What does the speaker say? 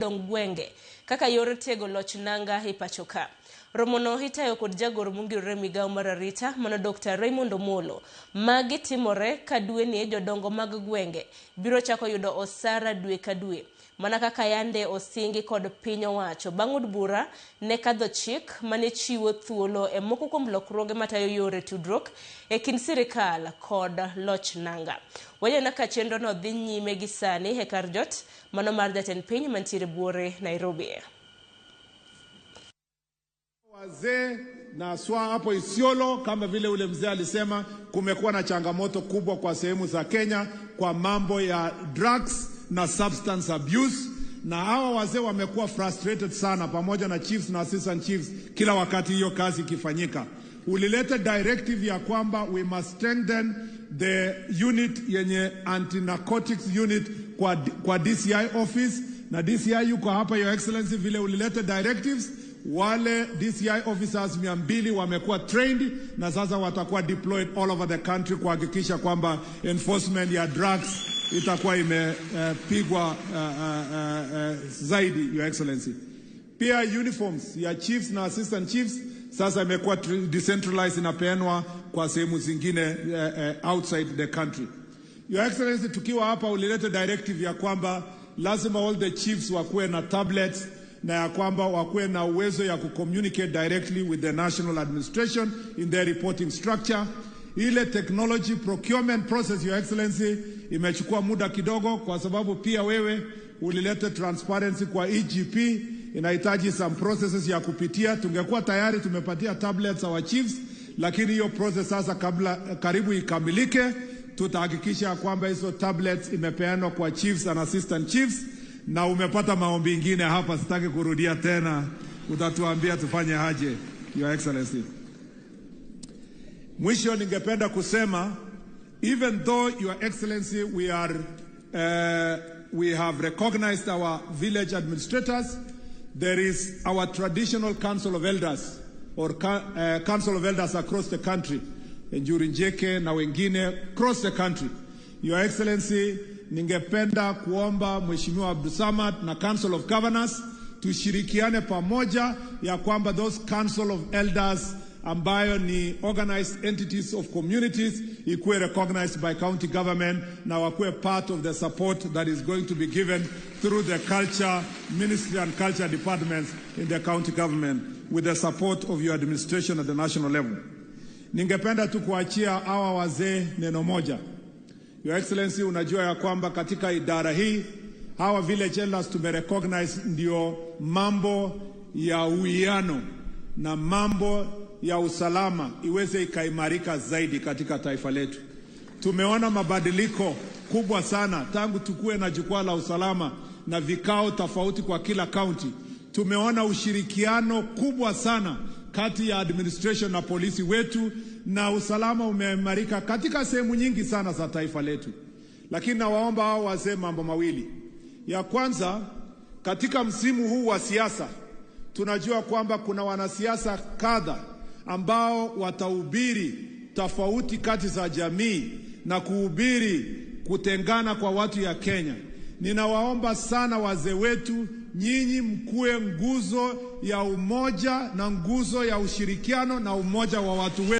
Jodong gwenge kaka yor tego loch nanga e pacho ka. Romono itayo kod jagoro mongirore migao mar arita mano Dr. Raymond Omolo. Magi timore ka dweni jodongo mag gwenge biro chako yudo osara dwe ka dwe. Mana kaka yande osingi kod piny owacho bang' od bura ne kadho chik mane chiwo thuolo e moko kuom lokruoge matayo yore tudruok e kind sirikal kod loch nanga. Waneno ka chenrono dhi nyime gi sani e kar jot mano mar jatend piny mantiere buore Nairobi. Wazee na haswa hapo Isiolo, kama vile ule mzee alisema, kumekuwa na changamoto kubwa kwa sehemu za Kenya kwa mambo ya drugs na substance abuse, na hawa wazee wamekuwa frustrated sana, pamoja na chiefs na assistant chiefs, kila wakati hiyo kazi ikifanyika. Ulileta directive ya kwamba we must strengthen the unit yenye anti-narcotics unit kwa DCI office, na DCI yuko hapa, Your Excellency, vile ulileta directives wale DCI officers 200 wamekuwa trained na sasa watakuwa deployed all over the country kuhakikisha kwamba enforcement ya drugs itakuwa imepigwa zaidi, Your Excellency. Pia uniforms ya chiefs na assistant chiefs sasa imekuwa decentralized, inapeanwa kwa sehemu zingine outside the country. Your Excellency, tukiwa hapa ulileta directive ya kwamba lazima all the chiefs wakuwe na tablets na ya kwamba wakuwe na uwezo ya kucommunicate directly with the national administration in their reporting structure. Ile technology procurement process, Your Excellency, imechukua muda kidogo, kwa sababu pia wewe ulileta transparency kwa EGP, inahitaji some processes ya kupitia. Tungekuwa tayari tumepatia tablets our chiefs, lakini hiyo process sasa kabla karibu ikamilike, tutahakikisha kwamba hizo tablets imepeanwa kwa chiefs and assistant chiefs na umepata maombi ingine hapa, sitaki kurudia tena, utatuambia tufanye aje, Your Excellency. Mwisho ningependa kusema, even though, Your Excellency, we have recognized our village administrators, there is our traditional council of elders or council of elders across the country, Njuri Njeke na wengine across the country. Your Excellency, ningependa kuomba Mheshimiwa Abdulsamad na Council of Governors tushirikiane pamoja ya kwamba those council of elders ambayo ni organized entities of communities ikuwe recognized by county government na wakuwe part of the support that is going to be given through the culture ministry and culture departments in the county government with the support of your administration at the national level. Ningependa tu kuachia hawa wazee neno moja. Your Excellency, unajua ya kwamba katika idara hii hawa village elders tumerecognize ndio mambo ya uwiano na mambo ya usalama iweze ikaimarika zaidi katika taifa letu. Tumeona mabadiliko kubwa sana tangu tukue na jukwaa la usalama na vikao tofauti kwa kila county. Tumeona ushirikiano kubwa sana kati ya administration na polisi wetu, na usalama umeimarika katika sehemu nyingi sana za taifa letu. Lakini nawaomba hao wazee mambo mawili. Ya kwanza, katika msimu huu wa siasa tunajua kwamba kuna wanasiasa kadha ambao watahubiri tofauti kati za jamii na kuhubiri kutengana kwa watu ya Kenya. Ninawaomba sana wazee wetu, nyinyi mkuwe nguzo ya umoja na nguzo ya ushirikiano na umoja wa watu wetu.